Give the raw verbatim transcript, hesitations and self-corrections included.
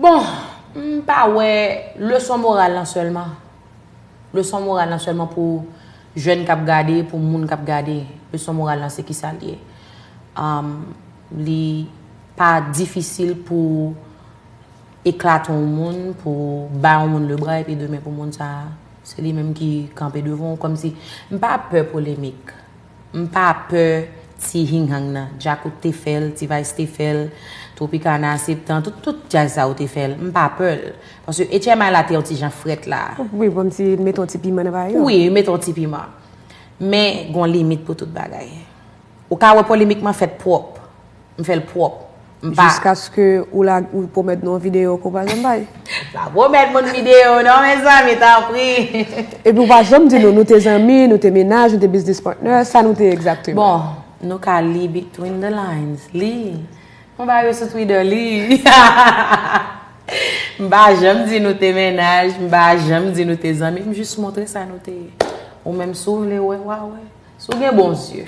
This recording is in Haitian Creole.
Bon, m pa wè leson moral lan sèlman. Leson moral lan sèlman pou jèn k ap gade, pou moun k ap gade. Leson moral lan se kisa l ye? Um, li pa difisil pou eklate yon moun, pou bay yon moun lebra, epi demen pou moun sa, se li menm ki kanpe devan w, kòmsi, m pa pè polemik. M pa pè ti hinghang nan. Djakout te fè l, T-Vice te fè l, Tropicana, Septan, tout, tout djaz sa yo te fè l. M pa pè l. Paske H M I la te yon ti jan frèt la. Wi, bon, ti mete yon ti piman nan bagay yo. Wi, mete yon ti piman. Men, gon limit pou tout bagay. Ou ka wè polemik mwen fèt pwòp. M fè l pwòp. M pa. Jiskaske ou la, ou pwomèt nou yon videyo ke w pa janm bay. Pa pwomèt moun videyo, non, mezanmi, tanpri. Epi ou pa janm di nou, nou te zanmi, nou te mennaj, nou te business partner, sa nou te egzakteman. Bon, nou ka li between the lines. Li. Mwen ba yo sou Twitter, li. M pa janm di nou te mennaj, m pa janm di nou te zanmi, m jis montre sa nou te ye. Ou menm, si w vle wè, w a wè. Si w gen bon zye.